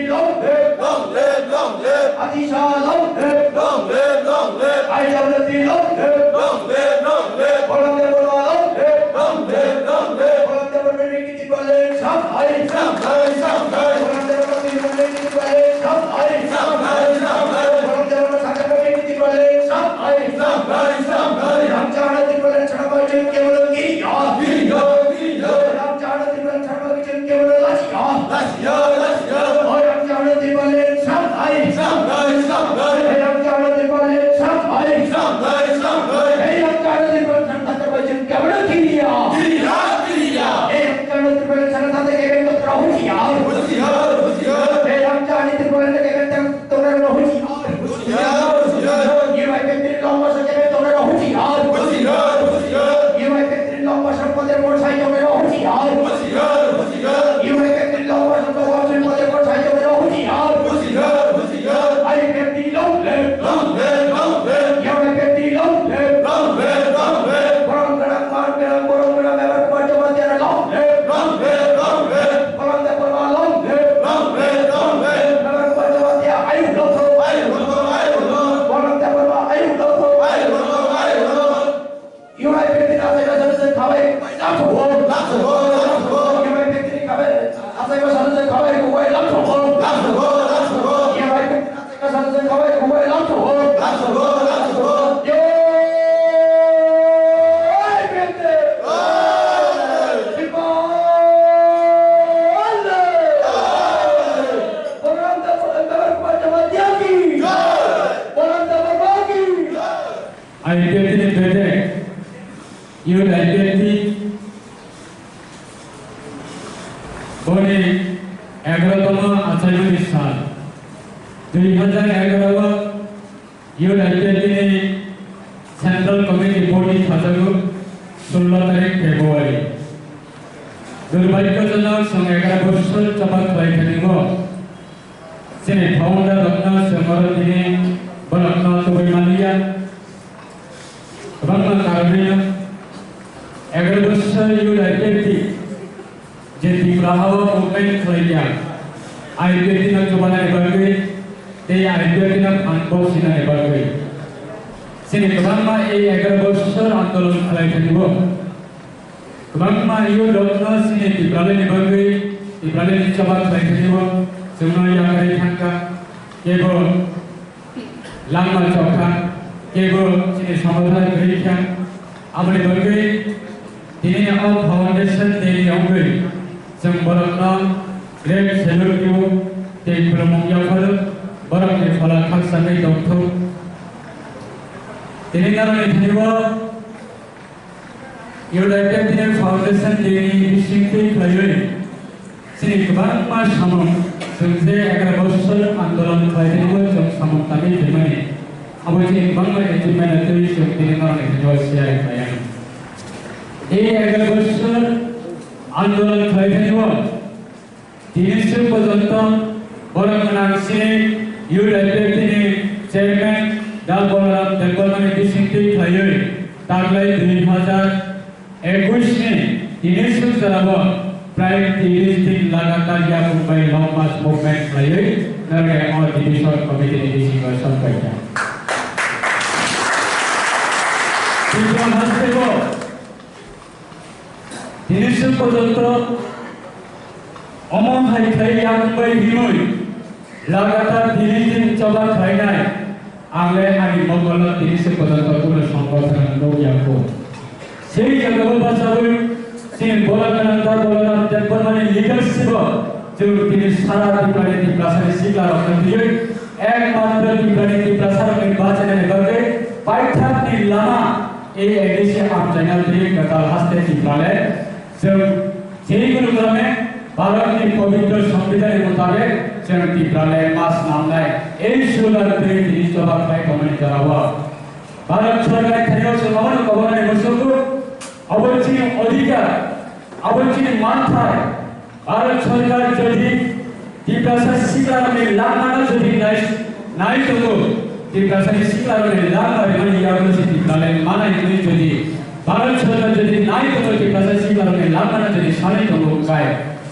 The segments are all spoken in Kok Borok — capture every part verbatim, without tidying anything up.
Long live, long live, long live. Adisha, long live, long live, long live. I W C, long live, long live, long live. Volunteer Borma, long live, long live, long live. Volunteer Borma, Tipraland Shanghai. Shanghai, Shanghai. Volunteer Borma, Tipraland Shanghai. Shanghai, Shanghai. Volunteer Borma, Tipraland Shanghai. Shanghai, Shanghai. Ramchahana Tipraland Shanghai, Kevalo Giriya. Giriya, Giriya. Ramchahana Tipraland Shanghai, Kevalo Lachiya. Lachiya, Lachiya. Oi, Ramchahana Tipraland Shanghai. Shanghai, Shanghai. Oi, Ramchahana Tipraland Shanghai. Shanghai, Shanghai. Oi, Ramchahana Tipraland Shanghai, Kevalo Giriya. Giriya, Giriya. Oi, Ramchahana Tipraland Shanghai, Kevalo Hujiyar. Hujiyar, Hujiyar. Oi, Ramchahana Tipraland Kevalo Tongnai rok husi ar. Husi ar, husi ar. Yunai Baptist long bosor kebe tongnai rok husi ar. Husi ar, husi ar. Yunai Baptist long bosor poder bor sai tongnai rok husi ar. Husi ar, husi ar. Yunai Baptist long bosor to wamsui poder bor sai tongnai rok husi ar. Husi ar, husi ar. Ai Baptist long live. Long live, long live. Yunai Baptist long live. Long live, long live. Borom gwnang, man gwnang, borom gwnang, ebar kubar joma tiara long live. Long live, long live. Volunteer Borma long live. Long live, long live. Nagar Pachawatia, ayuk long thung. Ayuk long thung, ayuk long thung. Volunteer Borma, ayuk long thung. Ayuk long thung, ayuk long thung. Yunai Baptist ni asai bwsa ni khabai lam thung. Lam thung, lam thung. Yunai Baptist ni khabai asai bwsa ni khabai kubai lam thung. Lam thung, lam thung. Yunai Baptist ni asai bwsa ni khabai kubai lam thung. Lam thung, lam thung. Yunai Baptist. I P F T ni bedek, Youth I P F T boni egarotomo achaimani sal, dui hajar egaro o Youth I P F T ni Central Committee body khajago, sullo tarik February. Durbhagyojonok, chwng egaro bosor choba khlai thani o chini founder rokno chwng oro tini borokno tubui manliya. Kwbangma karonwi no egaro bosor Youth I P F T je Tripura hao movement khlaiya, I P F T no chubanani bagwi tei I P F T no phan bo sinani bagwi. Chini kwbangma ei egaro bosor andolon khlai thani o. Kwbangma youth rokno chini Tipralani bagwi, Tipralani choba khlai thani o chwngno yakarwi thangkha. Kebo lama chokha, kebo chini samodhan kwrwi kha. Aboni bagwi tini o Foundation Day ni wngwi chwng borokno great salute rw-o tei khulumung yapharo, borokni phola khakchangwi tongthok. Tini norokni thani o Youth I P F T ni Foundation Day ni bisingtwi khlaiwi chini kwbangma samung, chwng je egaro bosor andolon khlai tongwi chwng samung tangwi phaimani, abo chini kwbangma achievement twi chwng tini norokni thani o share khlai anw. Ei egaro bosor andolon khlai tongwi tini swk porjonto borok gwnang chini Youth I P F T ni Chairman Dal Balaram Debbarmani bisingtwi khlaiwi taklai dui hajar ekush ni tini suk jorao prai tiris din lagatar yakung bai long march movement khlaiwi Narwai o division committee ni bisingo songkhaikha. Tripura hasteo tini suk porjonto omo hai khlai yakung bai hinwi lagatar tini din choba khlainai. Ang le ani mokolo tini se porjonto kuno songgothon nukya kho. Sei jagao bachawi chini Balaram Debbarmani leadership o chwng tini sara Tripura ni Tiprasa ni sikla rok no twiwi ekmatro Tripura ni Tiprasa rok ni bachanani bagwi paithak ni lama ei A D C amchaina twiwi kwtal haste Tipraland chwng Jai Guru Grame, Bharat ni pobitro Sambidhan ni mutabek chwng Tipraland ma swnamnai. Ei slogan twi tini choba khlai tongmani jorao Bharat Sarkar ni thani o chwng abono kobornai muchungo, abo chini odhikar, abo chini manthai. Bharat Sarkar jodi Tiprasa siklarokni langmano jodi nai, nai tongo, Tiprasani siklarokni langma rimani yago se Tipraland manai hwnwi jodi Bharat Sarkar jodi nai tongo, Tiprasa siklarokni langmano jodi sanai tongo wngkha,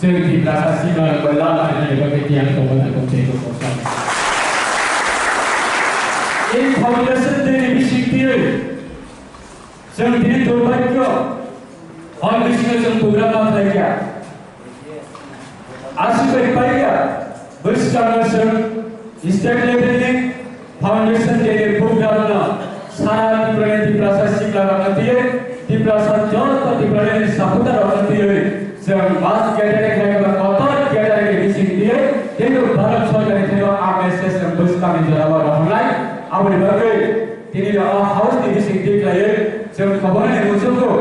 chwng Tiprasa siklarokbo langma rimani bagwi tiyang tongo na tongthai koksa. Ei foundation day ni bisingtwi chwng tini durbhagyo, hor bisingo chwng program ma khlaikha. Aswk bai paikha, bwskango chwng state level ni foundation day ni program no sara Tripura ni Tiprasa sikla rok no twiwi Tiprasa joto Tripura ni supporter rok no twiwi chwng mass gathering khlai kha, kotor gathering ni bising twiwi teibo Bharat Sarkar ni thani o ang message chwng bwskang ni jora o rohornai. Aboni bagwi tini o house ni bising twi khlaiwi chwng khobor ni muchungo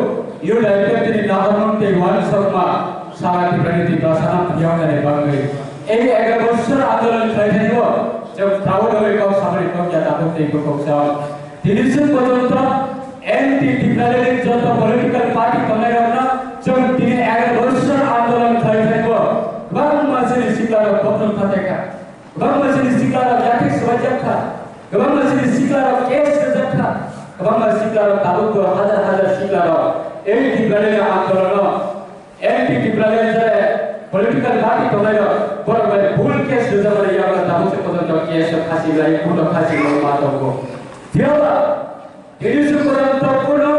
U L I P F ni naharmung tei uansukma sara Tripura ni Tiprasa no phiyoknani bagwi. Ei egaroh bosor andolon khlaithani o chwng proud oi kok samani kok ya tabuk tei bukok sa. Tini chwng porjonto anti Tipraland ni joto political party tongnai rok no chwng tini egaroh bosor andolon khlaithani o kwbangma chini sikla rok kothom khatai kha. Kwbangma chini sikla rok yathek swbaijak kha, kwbangma chini sikla rok case rwjak kha, kwbangma sikla rok tabuk bo hajar hajar sikla rok ei Tipraland ni andolon o, anti Tipraland je political party tongnai rok, borok bai bhul case rwjak mani yago tabuk se porjonto case rok khasi lai, court o khasi lai ma tongo. Phiya ba Tini se porjonto kuno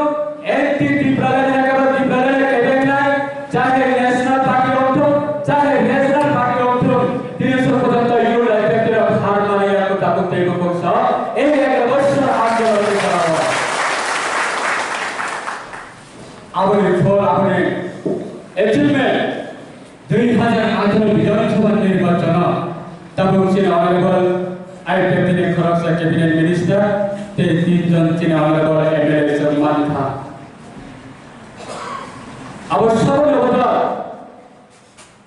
anti Tipraland ni eba Tipraland ni kebeng nai, chahe National Party ongthok, chahe Regional Party ongthok, tini se porjonto U L I P F ni rok har mani ya ko tabuk tei bukuk sa, ei egaroh bosor andolon ni jora o. Aboni phol, aboni achievement. Dui hajar atharo Bidhan Sabha nirbachono tabuk chini Honorable I P F T ni khoroksa Cabinet Minister tei tin jon chini Honorable M L A chwng mankha. Abo saboni logoto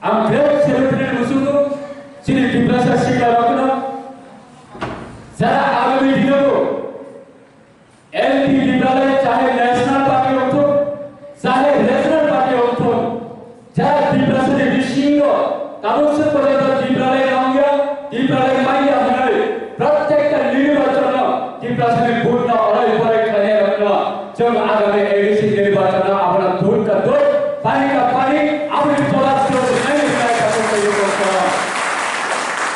ang great celebrate muchungo chini Tiprasa sikla rokno jara agami dinogo L T Tipraland chahe National Party ongthok, chahe Regional Party ongthok, jara Tiprasani bisingo tabuk se porjonto Tipraland ongya, Tipraland manya hwnwi protekta nirbachono Tiprasani vote no orai porai khlainai rokno chwng agami A D C nirbachono abono dut ka dut, pani ka pani, aboni jawab sro nai nai ka ko ko ko.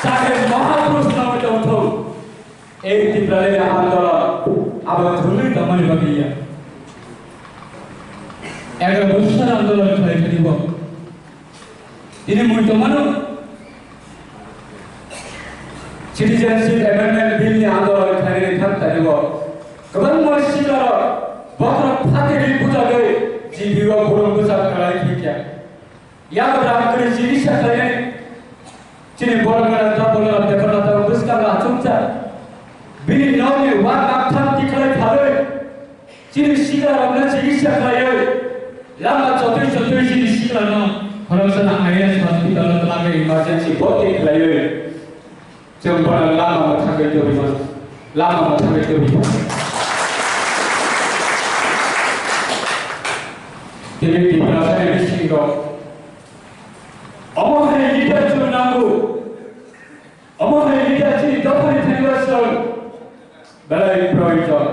Chahe Mahapurush no ongthok. Ei Tipraland ni andolon abo thwngwi tongmani bagwi ya. Egaroh bosor andolon khlai thani bo. Tini mui tongmano Citizenship Amendment Bill ni andolon khlainani thang tani bo. Kwbangma sikla rok bokhorok phatiri bujagwi G B o burung bwsa kwlai thikya. Yago ram kwrwi chini sakhlai chini borok gana ta borok gana ta borok gana ta bwskang achukcha. Bini nokni wak bakthang tikhlai phalwi chini sikla rokno chini sakhlaiwi lama chotwi chotwi chini sikla no khoroksa na I A S hospital o twlangwi emergency boti khlaiwi. Chwng bono lama mwthangwi tubima, lama mwthangwi tubima. Tini Tiprasani bisingo omo hai leader chwng nango, omo hai leader chini dophani thani o chwng Belai proyojon.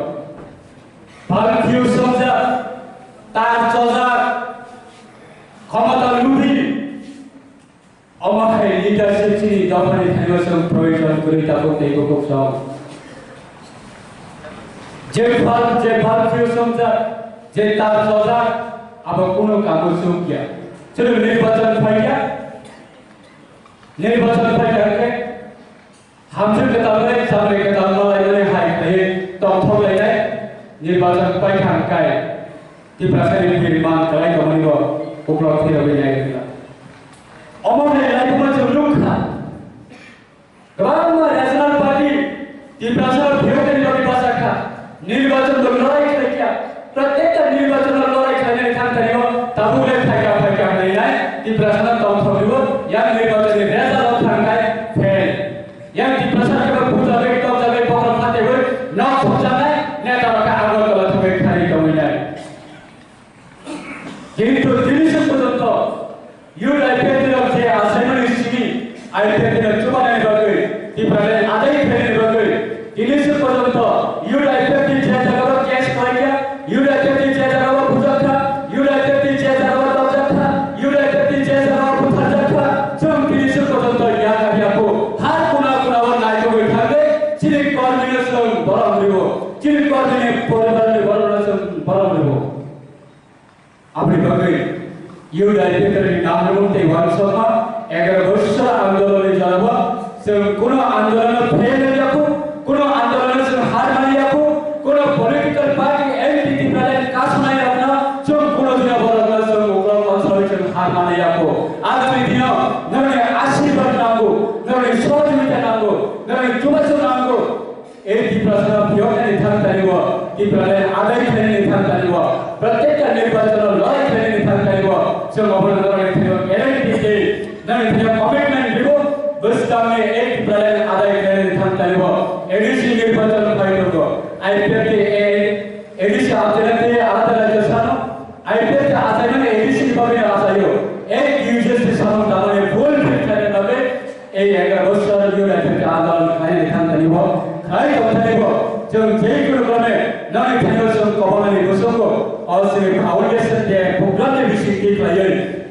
Bal phiyo songjak, tar chojak, khomota lubi, omo hai leadership chini dophani thaio chwng proyojon kwrwi tabuk tei bukhuk song. Je bal, je bal phiyo songjak, je tar chojak, abo kunu kamu chukya. Chwng nirbachon phaikya, nirbachon phaikya khe, hamjwk kwtal bai chamri kwtal malainani hai khlaiwi tongthok lainai nirbachon paithang kai Tiprasani birman kwlai tongmani bo uklok thwirogwi nai rwkha. Omo hai laibuma chwng nukha. Kwbangma regional party Tiprasa phiyoknani bagwi bachakha. Nirbachon bo lorai khlaikha. Protekta nirbachon lorai khlainani thangthario tabuk le phaikha phaikha hwnwi nai Tiprasano tongthokribo yang nirbachonni result thangkai fail. Yang Tiprasa kebo bujagwi tokjagwi bokhorok phatewi nok thokjaknai neta rokha Agartala thangwi kharwi tongwi nai. Kintu tini se porjonto U D I P F T rok je achaimani simi I P F T no chubanani bagwi, Tipraland adai khlainani bagwi, tini se porjonto U D I P F T je jagao case khlaikha, U D I P F T je jagao bujakha, U D I P F T je jagao tokjakha, U D I P F T je jagao butharjakha, chwng tini se porjonto yakha yakho har kuna kuna o naitugwi thangwi chini kormino chwng borom rwo, chini kormini poribarni borokno chwng borom rwo. Aboni bagwi U D I P F T ni naharmung tei uansukma egaroh bosor andolonni jorao chwng kuno andolono fail wngya kho, kuno andolono chwng har manya kho, kuno political party N T T Tipraland kasunai rokno chwng kuno dino borokno chwng uklok onsori chwng har manya kho. Agami dino norokni ashirbad nango, norokni sohojogita nango, norokni chubachu nango. Ei Tiprasano phiyoknani thang tarigo, Tipraland adai khlainani thang tarigo, protekta nirbachano lorai khlainani thang tarigo, chwng obono norokni thangwi guarantee tei norokni thangwi commitment rigo, bwskangni ei Tipraland adai khlainani thang tarigo, A D C nirbachano phai tongo, I P F T A, A D C Abdullah tei alada rajya sano, I P F T achaimani A D C ni bagwi no achaio. Ek U J C samung tangmani full fit khlaina bagwi ei egaroh bosor U D I P F T andolon khlainani thang tani bo, khlai tong tani bo. Chwng jei kunu kome nani thanio chwng kobolnani bwsongo o chini foundation day program ni bisingtwi khlaiwi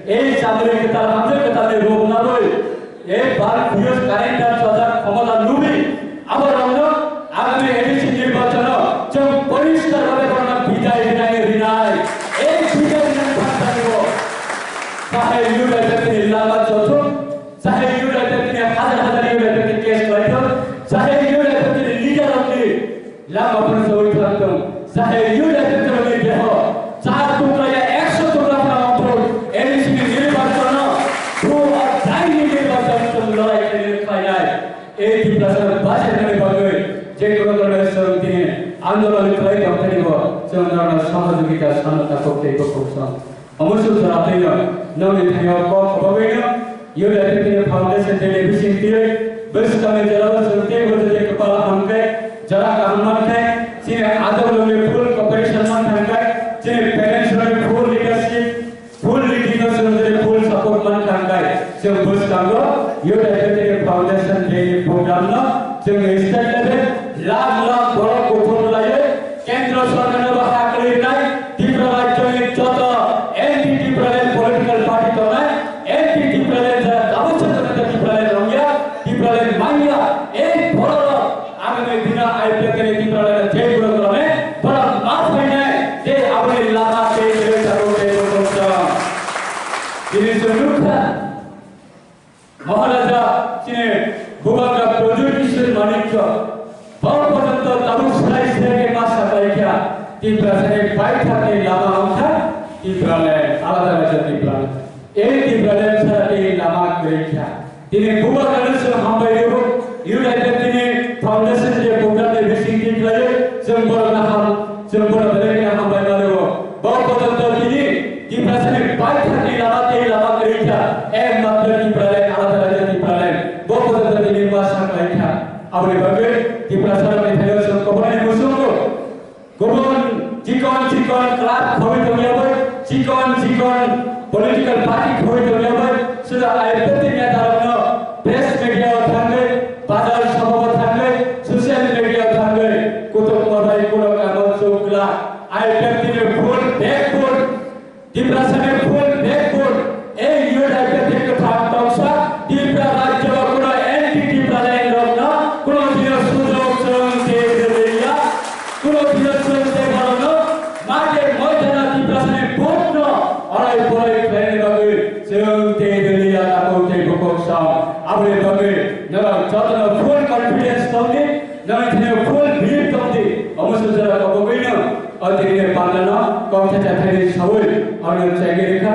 ei chamri kwtal hamjwk kwtalni rwngna bagwi Ei bal phiyos current tar chojak khomota lubi, aborokno agami A D C nirbachano chwng poriskar bhabe borokno bidai rinai rinai. Ei bidai rinai phatarbo. Sahe U D I P ni lama chothok, sahe U D I P ni hajar hajar U D I P case khlaithok, sahe U D I P ni leader rokni Lama phano sawi thang tong. Sahe U D I P ni deho. Char tukla ya ekso tukla phano wngthok. A D C ni nirbachano. True or die ni nirbachano chwng lorai khainai. Ei Tiprasa bachai nani bagwi je kono kono chwng tini andolon khlai tong thani bo. Chwng norokno sohojogita sana takhuk tei bukhuk song. Omo suk jora twi no, nokni thani o kok kwbangwi no, U D I P ni foundation day ni bising twi, bwskangni jora o chwng tei bo jodi kwpal ham khe, jora kaham man khe, chini adoloni full cooperation man thang khe, chini parents rokni full leadership, full leading no chwng jodi full support man thang khe, chwng bwskango U D I P ni foundation day ni program no chwng state level lakh lakh borok kuthum laiwi, Kendra sorkarno bo hakli rinai, Tripura rajyoni joto anti Tipraland political party tongnai, anti Tipraland jara tabuk se tongnai Tipraland rongya, Tipraland manya, ei borok agami dino I P F T ni Tipraland jai borok rone, borok ma phainai, je aboni lama tei tei tabuk tei borok jora. Tini se nukha. Maharaja chini Bubagra Pradyut Kishore Manikya, bo porjonto tabuk sai sai khe ma saklaikha, Tiprasani baithakni lama wngkha Tipraland, alada raja Tipraland. Ei Tipraland sara tei lama kwrwikha. Tini Bubagrano chwng hambai rwo, U D I P ni foundation je program ni bising twi khlaiwi, chwng borokno ham, chwng borok belai kheno hambai ma rwo. Bo porjonto tini Tiprasani baithakni lama tei lama kwrwikha, ekmatro Tipraland, alada raja Tipraland. Bo porjonto tini ma saklaikha. Aboni bagwi Tiprasarokni thaio chwng kobolni muchungo kubun chikon chikon club khogwi tongya bai, chikon chikon political party khogwi tongya bai, suda I P F T ni netarokno press media o thangwi, bazar sabha o thangwi, social media o thangwi, Election tei borokno mate moitana Tiprasani vote no arai porai khlaini bagwi chwng tei rwliya takhuk tei bukhuk song. Aboni bagwi norok jotono full confidence tongdi, norok thani full belief tongdi. Omo sujara kobogwino o tini pandano kok thacha thani sawi arno chengirikha.